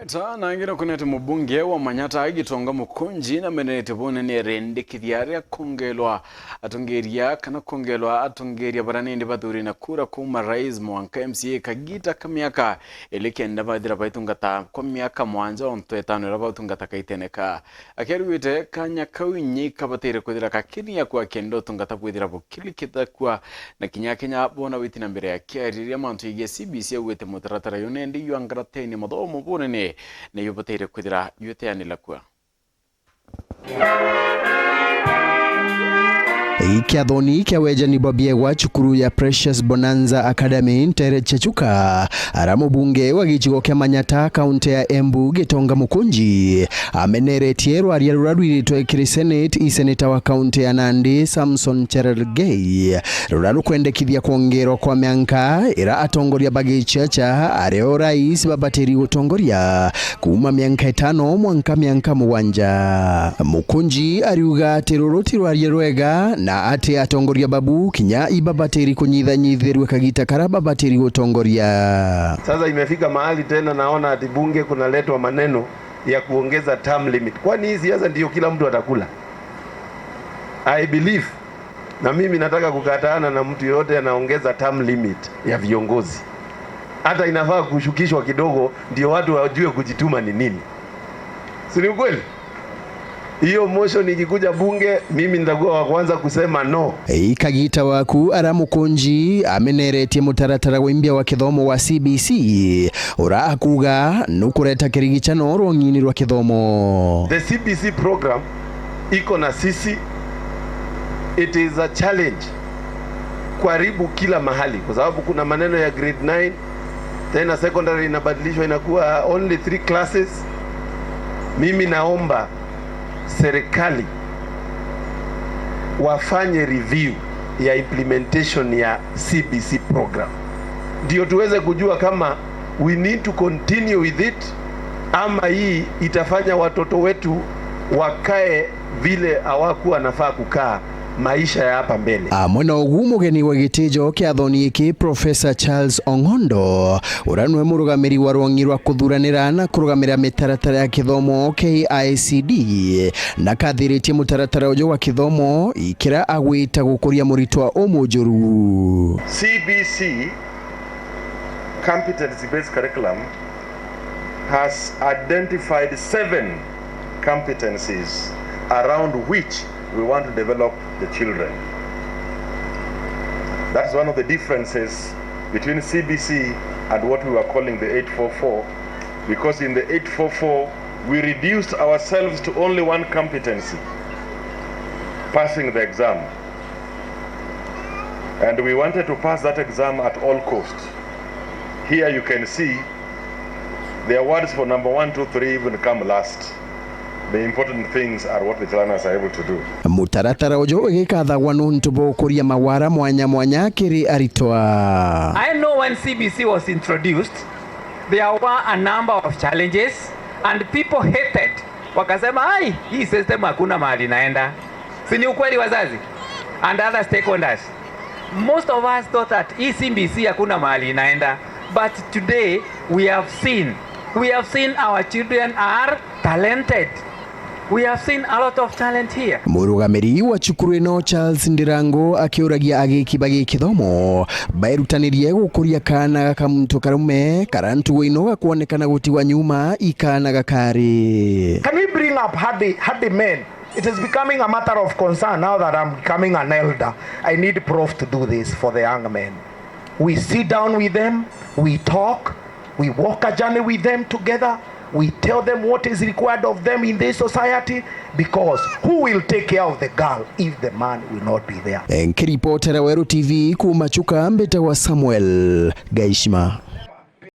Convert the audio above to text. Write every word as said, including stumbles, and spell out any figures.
Ta nangire kunete mubunge wa Manyata Gitonga Mukunji na menete bunene arendekithia aria kongelwa atongeria kana kongelwa atongeria baria nindi bathuri na kura kuuma rais mwanka M C A kagita ka miaka ili kenda bathira baitungata kwa miaka mwanja onto etano iria bautungata kaiteneka. Akiarugite kanya kau inya ikabatire kwithira gakini ya kwa kenda utungata bwithira bukilikithakua na kinya Kenya bona witi na mbere akiariria mantu yegii C B C augite mutaratara yo nendi yua ngarateni mathomo bunene niyo bataire kwithira yuteanila kua. Kiathoni kia wejani bwa biegwa cukuru ya Precious Bonanza Academy ntere cia Chuka, ara mubunge wa gicigo kia Manyata, kaunti ya Embu, Gitonga Mukunji, ameneretie rwaria rura rwiritwe kiri Senate i seneta wa kaunti ya Nandi, Samson Cherargei, rura rukwendekithia kwongerwa kwa mianka ira atongoria ba giciaca ario rais babatiri gutongoria kuuma mianka itano mwanka mianka mugwanja. Mukunji ariuga ati ruru ti rwaria rwega na ati atongoria babu kinya ibabatiri kunyithanyithirua kagita kara babatiri gutongoria. Sasa imefika mahali tena naona ati bunge kunaletwa maneno ya kuongeza term limit. Kwani hii siasa ndio kila mtu atakula? I believe, na mimi nataka kukataana na mtu yoyote anaongeza term limit ya viongozi. Hata inafaa kushukishwa kidogo ndio watu wajue kujituma ni nini. Si ni ukweli? Hiyo motion ikikuja bunge, mimi nitakuwa wa kwanza kusema no. Ikagita waku ara Mukunji ameneretie mutaratara wa imbia wa kithomo wa C B C, ura akuga nukureta kirigicano rwong'ini rwa kithomo. The C B C program iko na sisi, it is a challenge karibu kila mahali, kwa sababu kuna maneno ya grade nine, tena secondary inabadilishwa inakuwa only three classes. Mimi naomba serikali wafanye review ya implementation ya C B C program, ndio tuweze kujua kama we need to continue with it ama hii itafanya watoto wetu wakae vile hawakuwa wanafaa kukaa maisha ya hapa mbele. Amwe na ugu, mugeni wa gitijo kia thoni iki, Professor Charles Ong'ondo, uria niwe murugamiri wa rwong'i rwa kuthuranira na kurugamira mitaratara ya kithomo, K I C D, na kathiritie mutaratara uju wa kithomo ikira agwita gukuria muritwa umujuru. C B C, competency based curriculum, has identified seven competencies around which we want to develop the children. That's one of the differences between C B C and what we were calling the eight four four, because in the eight four four, we reduced ourselves to only one competency, passing the exam. And we wanted to pass that exam at all costs. Here you can see the awards for number one, two, three even come last. The important things are what the learners are able to do. Mutaratara uju ugikathagwa nuntu bwa gukuria mawara mwanya mwanya kiri aritwa. I know when C B C was introduced, there were a number of challenges and people hated. Wakasema, "Ai, hii system hakuna mahali inaenda." Si ni ukweli, wazazi and other stakeholders? Most of us thought that hii C B C hakuna mahali inaenda, but today we have seen, we have seen our children are talented. We have seen a lot of talent here. Murugamiri wa cukuru ino, Charles Ndirango, akiuragia agiki ba gikithomo bairutanirie gukuria kaana gaka muntu karume kara ntugo ino gakwonekana gutigwa nyuma i kaana gakari. Can we bring up hardy, hardy men? It is becoming a matter of concern now that I'm becoming an elder. I need Prof to do this for the young men. We sit down with them, we talk, we walk a journey with them together, we tell them what is required of them in this society, because who will take care of the girl if the man will not be there? Nkiripotera Weru T V kuuma Chuka, mbitagwa Samuel Gaishima.